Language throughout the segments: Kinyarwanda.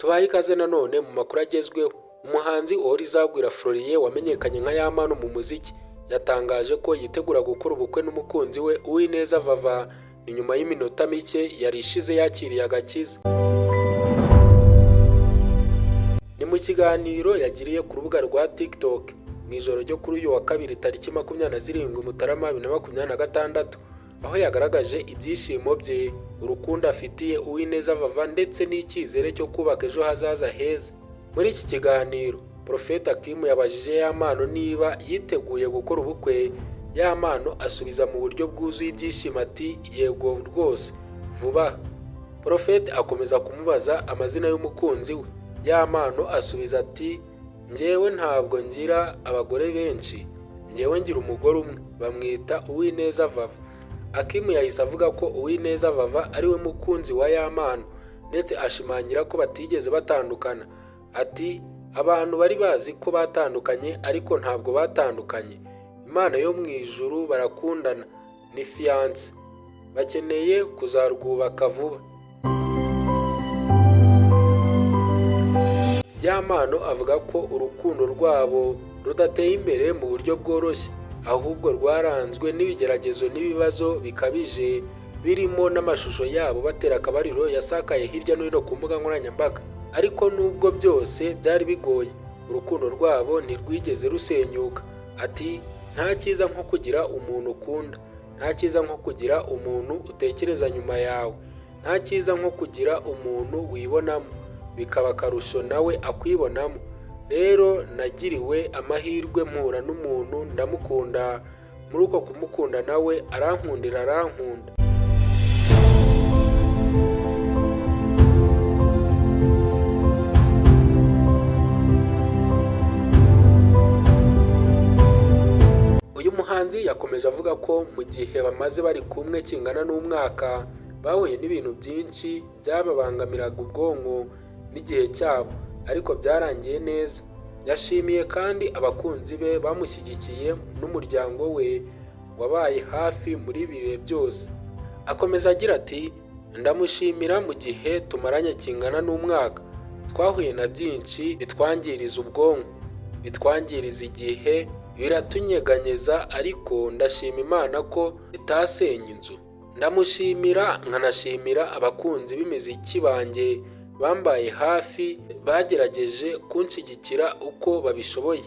Tubaye ikaze nanone mu makuru agezweho. Umuhanzi Uworizagwira Florien wamenyekanye nka Yampano mu muziki yatangaje ko yitegura gukora ubukwe n'umukunzi we Uwineza Vava. Ni nyuma y'iminota mike yari ishize yakiriye agakiza. Ni mu kiganiro yagiriye ku rubuga rwa TikTok mu ijoro ryo kuri uyu wa kabiri tariki 27 Mutarama 2026, aho yagaragaje ibyishimo bye, urukundo afitiye Uwineza Vava ndetse n'icyizere cyo kubaka ejo hazaza heza. Muri iki kiganiro Prophet Akim yabajije Yampano niba yiteguye gukora ubukwe. Yampano asubiza mu buryo bwuzuye ibyishimo ati yego rwose vuba. Prophet akomeza kumubaza amazina y'umukunzi we. Yampano asubiza ati njyewe ntabwo ngira abagore benshi, njyewe ngira umugore umwe bamwita Uwineza Vava. Akim yahise avuga ko Uwineza Vava ari we mukunzi wa Yampano ndetse ashimangira ko batigeze batandukana. Ati abantu bari bazi ko batandukanye ariko ntabwo batandukanye, Imana yo mu ijuru barakundana, ni fiyanse, bakeneye kuzarwubaka vuba. Yampano avuga ko urukundo rwabo rudateye imbere mu buryo bworoshye, ahubwo rwaranzwe n'ibigeragezo n'ibibazo bikabije birimo n'amashusho yabo batera akabariro yasakaye hirya no hino ku mbuga nkoranyambaga. Ariko nubwo byose byari bigoye, urukundo rwabo ntirwigeze rusenyuka. Ati nta cyiza nko kugira umuntu ukunda, nta cyiza nko kugira umuntu utekereza nyuma yawe, nta cyiza nko kugira umuntu wibonamo, bikaba akarusho nawe akwibonamo. Rero nagiriwe amahirwe mpura n'umuntu ndamukunda, muri uko kumukunda nawe arankundira arankunda. Uyu muhanzi yakomeje avuga ko mu gihe bamaze bari kumwe kingana n'umwaka bahuye n'ibintu byinshi byababangamiraga ubwonko n'igihe cyabo, ariko byarangiye neza. Yashimiye kandi abakunzi be bamushyigikiye n'umuryango we wabaye hafi muri ibi bihe byose. Akomeza agira ati ndamushimira mu gihe tumaranye kingana n'umwaka, twahuye na byinshi bitwangiriza ubwonko, bitwangiriza igihe, biratunyeganyeza, ariko ndashima Imana ko itasenya inzu. Ndamushimira nkanashimira abakunzi b'imiziki banjye bambaye hafi, bagerageje kunshyigikira uko babishoboye.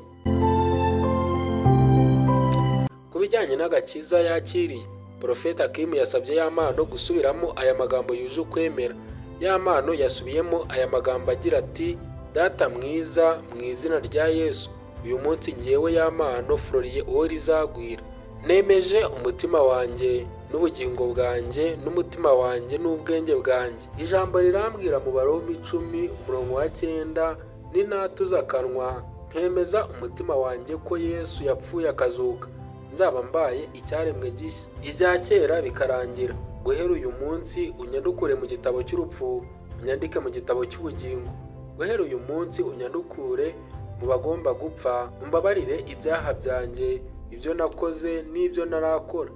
Ku bijyanye n'agakiza yakiriye, Prophet Akim yasabye Yampano gusubiramo aya magambo yuje ukwemera. Yampano yasubiyemo aya magambo agira ati Data mwiza, mu izina rya Yesu, uyu munsi ngewe Yampano Florien Uworizagwira nemeje umutima wanjye n'ubugingo bwanjye n'umutima wanjye n'ubwenge bwanjye. Ijambo rirambwira mu Baroma 10 umurongo wa 9, ninatuza akanwa nkemeza umutima wanjye ko Yesu yapfuye akazuka, nzaba mbaye icyaremwe gishya, ibya kera bikarangira. Guhera uyu munsi unyandukure mu gitabo cy'urupfu, unyandike mu gitabo cy'ubugingo. Guhera uyu munsi unyandukure mu bagomba gupfa, umbabarire ibyaha byanjye, ibyo nakoze n'ibyo narakora.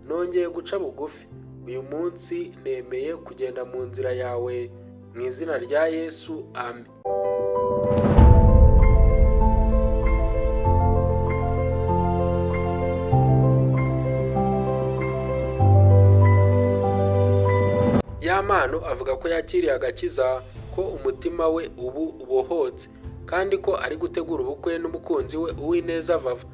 Nongeye guca bugufi uyu munsi, nemeye kugenda mu nzira yawe, mu izina rya Yesu, amen. Yampano avuga ko yakiriye agakiza, ko umutima we ubu ubohotse, kandi ko ari gutegura ubukwe n'umukunzi we Uwineza Vava.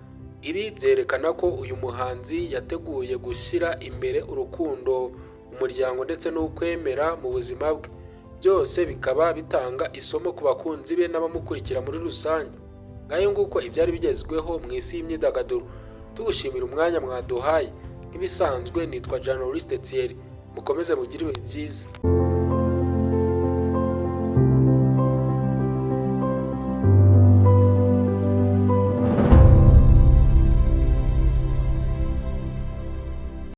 Ibi byerekana ko uyu muhanzi yateguye gushyira imbere urukundo, umuryango ndetse n'ukwemera mu buzima bwe. Byose bikaba bitanga isomo ku bakunzi be n'abamukurikira muri rusange. Ngayo nguko ibyari bigezweho mu isi y'imyidagaduro. Tugushimira umwanya mwaduhaye. Nk'ibisanzwe nitwa Journaliste Thierry. Mukomeze mugire ibihe byiza.